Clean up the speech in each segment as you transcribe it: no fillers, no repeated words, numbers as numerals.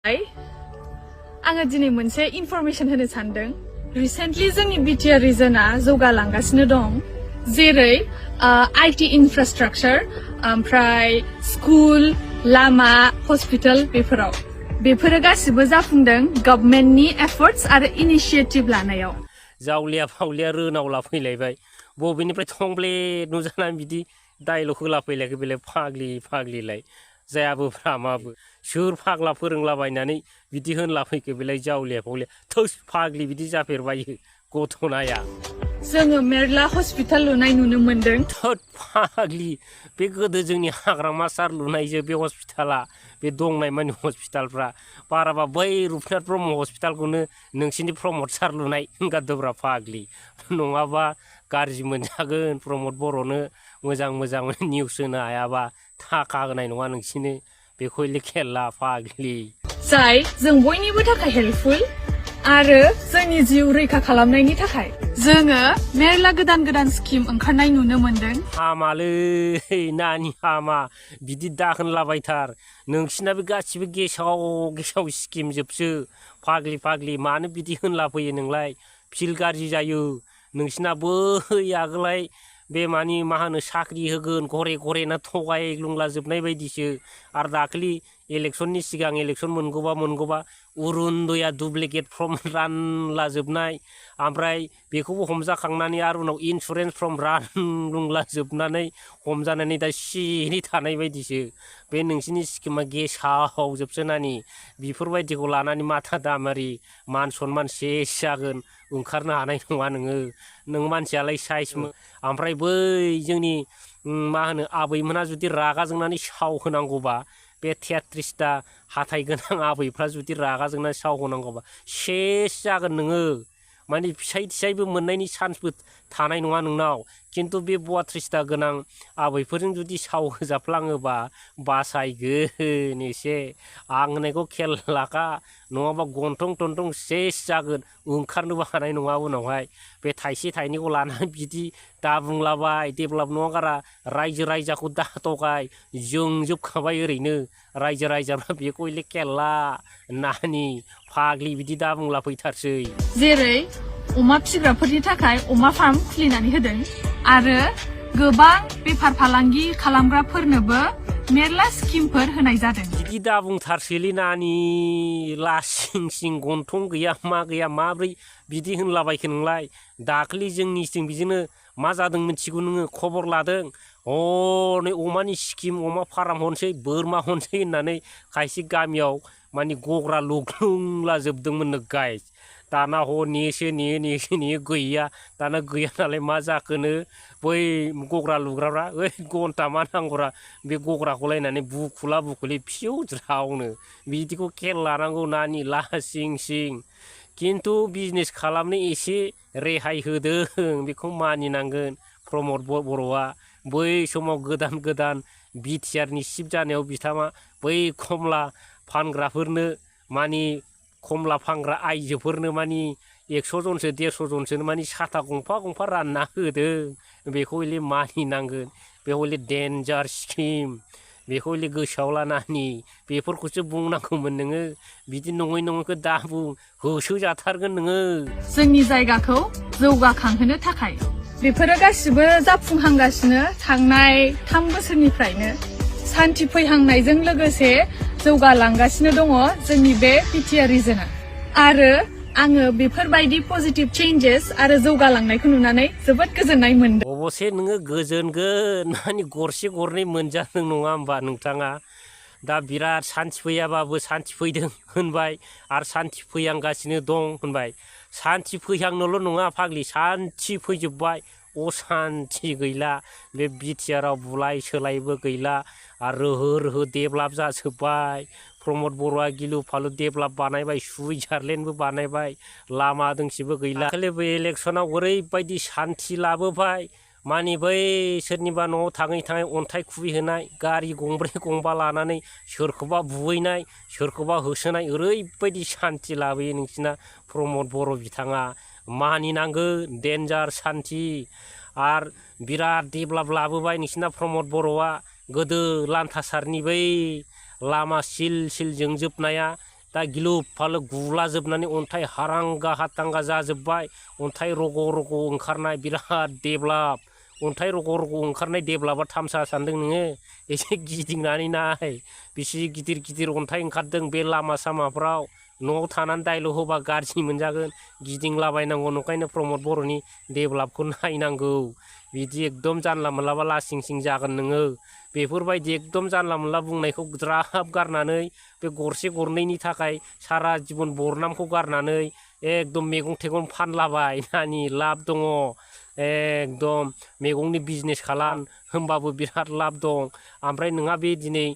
आङो दिनै मोनसे इनफरमेशन होनो सानदों। रिसेन्टलि जोंनि बिटिआर रिजनआ जौगालांगासिनो दं, जेरै आईटी इनफ्रास्ट्राक्चार, ओमफ्राय स्कुल, लामा, हस्पिटाल बेफोरो गासिबो जाफुंदों गभर्नमेन्टनि एफर्ट्स आरो इनिशिएटिभ लानायाव। जावलिया फावलिया रोनावला फैलायबाय, बबेनिफ्राय थंब्ले नुजानानै बिदि डायलग होला फैलायखो बेलाय फाग्लिलाय जायाबो फ्रामाबो सोर फाग्ला फोरोंलाबायनानै बिदि होनला फैखो बेलाय जावलिया फावलिया थोस फाग्लि बिदि जाफेरबायो गथ'नाया। जोङो मेरला हस्पिटाल लुनाय नुनो मोनदों। थोद फाग्लि बे गोदो जोंनि हाग्रामा सार लुनायजो बे हस्पिटाला, बे दंनाय मानि हस्पिटालफ्रा बाराबा बै रुपनाथ ब्रह्म हस्पिटालखौनो नोंसिनि प्रमद सार लुनाय होनगारदोब्रा फाग्लि, नङाबा गाज्रि मोनजागोन प्रमद बर'नो मोजां निउस होनो हायाबा थाखा होनाय नङा नोंसिनो, बेखौ हले खेल ला फाग्लि। जाय जों बयनिबो थाखाय हेल्पफुल आरो जोंनि जिउ रैखा खालामनायनि थाखाय जोङो मेरला गोदान स्किम ओंखारनाय नुनो मोनदों। हामालै नानि हामा, बिदि दा होनलाबायथार, नोंसिना बे गासिबो गेसाव स्किम जोबसो फाग्लि मानो बिदि होनला फैयो नोंलाय, फिल गाज्रि जायो नोंसिना बै आगोलाय बे मानि मा होनो साख्रि होगोन घरे ना थगायग्लुंला जोबनाय बायदिसो, आरो दाख्लि इलेक्सननि सिगां इलेक्सन मोनगौबा उरुन्दया दुप्लिकेट फर्म रानला जोबनाय, ओमफ्राय बेखौबो हमजाखांनानै आरो उनाव इन्सुरेन्स फर्म रानलुंला जोबनानै हमजानानै दा सिरि थानाय बायदिसो बे नोंसिनि स्किमा गेसाव जोबसो नानि, बेफोरबायदिखौ लानानै माथा दामारि मान सनमान सेस जागोन, ओंखारनो हानाय नङा नों मानसियालाय साइसमोन। ओमफ्राय बै जोंनि मा होनो आबैमोना जुदि रागा जोंनानै साव होनांगौबा, बे 33टा हाथाइ गोनां आबैफ्रा जुदि रागा जोंनानै साव होनांगौबा सेस जागोन नोङो, माने फिसाइ थिसाइबो मोननायनि चान्सबो थानाय नङा नोंनाव। खिन्थु बे 32टा गोनां आबैफोरजों जुदि साव होजाफ्लाङोबा बासायगोन एसे, आं होननायखौ खेल लाखा, नङाबा गन्थं थन्थं सेस जागोन, ओंखारनोबो हानाय नङा उनावहाय। बे थाइसे थाइनैखौ लानानै बिदि दा बुंलाबाय, डेभेलप नङा गारा रायजो राजाखौ दा थगाय, जोंजोबखाबाय ओरैनो रायजो राजाफ्रा, बेखौ हले खेल ला नानि फाग्लि बिदि दा बुंला फैथारसै। जेरै अमा फिसिग्राफोरनि थाखाय अमा फार्म खुलिनानै होदों आरो गोबां बेफार फालांगि खालामग्राफोरनोबो मेरला स्किमफोर होनाय जादों। बिदि दा बुंथारसैलै नानि, लासिं गन्थं गैया मा गैया माब्रै बिदि होनलाबायखो नोंलाय। दाख्लि जोंनिथिं बिदिनो मा जादों मिथिगौ नोङो, खबर लादों, नै अमानि स्किम, अमा फार्म हनसै बोरमा हनसै होननानै खायसे गामियाव माने गग्रा लुग्लुंला जोबदोंमोननो गाइस। दाना नेयो गैया, दाना गैया नालाय मा जाखोनो, बै गग्रा लुग्राफ्रा ओइ घन्टा मा नांगौरा बे गग्राखौ लायनानै बुखुलि फिउ ज्रावनो, बिदिखौ खेल लानांगौ नानि लासिं। खिन्थु बिजनेस खालामनो एसे रेहाय होदों, बेखौ मानिनांगोन प्रमद बर'आ। बै समाव गोदान बिटिआरनि चिफ जानायाव बिथाङा बै खमला फानग्राफोरनो मानि खमला फानग्रा आइजोफोरनो मानि 100 जनसो 150 जनसोनो मानि साथा गंफा रानना होदों, बेखौ हले मानिनांगोन। बे हले डेन्जार स्किम, बेखौ हले गोसोआव लानानि, बेफोरखौसो बुंनांगौमोन नोङो, बिदि नङैखौ दा बुं, होसोजाथारगोन नोङो। जोंनि जायगाखौ जौगाखांहोनो थाखाय बेफोरो गासिबो जाफुंहांगासिनो थांनाय 3 बोसोरनिफ्रायनो। सान्थि फैहांनायजों लोगोसे जौगालांगासिनो दङ जोंनि बे बिटिआर रिजनआ, आरो आङो बेफोरबायदि पजिटिभ चेन्जेस आरो जौगालांनायखौ नुनानै जोबोद गोजोननाय मोनदों। अबसे नोङो गोजोनगोन, मानि गरसे गरनै मोनजादों नङा होमबा नोंथाङा। दा बिराद सान्थि फैयाबाबो सान्थि फैदों होनबाय, आरो सान्थि फैहांगासिनो दं होनबाय। सान्थि फैहांनोल' नङा फाग्लि, सान्थि फैजोब्बाय, असान्थि गैला। बे बिटिआराव बुलाय सोलायबो गैला, आरो रोहो डेभेलप जाजोब्बाय। प्रमद बर'आ गिलु फालु डेभेलप बानायबाय, सुइजारलेण्डबो बानायबाय, लामा दोंसेबो गैला। दाखालि बे इलेक्सनाव ओरैबायदि सान्थि लाबोबाय, मानि बै सोरनिबा न'आव थाङै अन्थाइ खुबैहोनाय, गारि गंब्रै गंबा लानानै सोरखौबा बुहैनाय, सोरखौबा होसोनाय, ओरैबायदि सान्थि लाबोयो नोंसिना प्रमद बर' बिथाङा, मानिनांगोन डेन्जार सान्थि। आरो बिराद डेभेलप लाबोबाय नोंसिना प्रमद बर'आ। गोदो लान्थासारनि बै लामा सिल जोंजोबनाया दा गिलु फालो गुलाजोबनानै अन्थाइ हारांगा हाथांगा जाजोब्बाय अन्थाइ रग' रग' ओंखारनाय बिराद डेभलाप अन्थाइ रग' रग' ओंखारनाय डेभलापा थामसा सान्दों नोङो एसे गिदिंनानै नाय बेसे गिदिर गिदिर अन्थाइ ओंखारदों बे लामा सामाफ्राव न'आव थानानै दाइलग होबा गाज्रि मोनजागोन गिदिंलाबायनांगौ नंखायनो प्रमद बर'नि डेभलापखौ नायनांगौ बिदि एकदम जानला मोनलाबा लासिं सिं जागोन नोङो बेफोरबायदि एकदम जानला मोनला बुंनायखौ ज्राब गारनानै बे गरसे गरनैनि थाखाय सारा जिबन बरनामखौ गारनानै एकदम मैगं थाइगं फानलाबाय नानि लाब दङ एकदम मैगंनि बिजनेस खालाम होमबाबो बिराद लाब दं ओमफ्राय नोंहा बे दिनै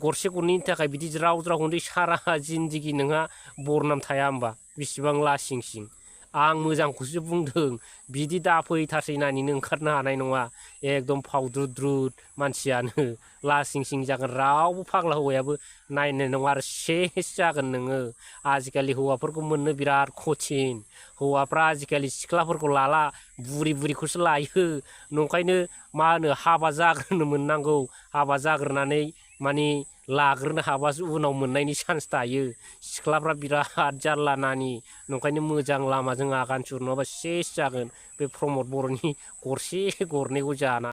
गरसे गरनैनि थाखाय बिदि ज्राव ज्राव उन्दै सारा जिन्दगि नोंहा बरनाम थाया होमबा बेसेबां लासिं सिं आं मोजांखौसो बुंदों बिदि दाफैथारसै नानिनो ओंखारनो हानाय नङा एकदम फावद्रुद्रुद मानसियानो लासिं सिं जागोन रावबो फाग्ला हौवायाबो नायनाय नङा आरो सेस जागोन नोङो आजिखालि हौवाफोरखौ मोननो बिराद कठिन हौवाफ्रा आजिखालि सिख्लाफोरखौ लाला बुरि बुरिखौसो लायो नंखायनो मा होनो हाबा जाग्रोनो मोननांगौ हाबा जाग्रोनानै माने लाग्रोनो हाबासो उनाव मोननायनि चान्स थायो सिख्लाफ्रा बिराद जारला नानि नंखायनो मोजां लामाजों आगान सुर नङाबा सेस जागोन बे प्रमद बर'नि गरसे गरनैखौ जाना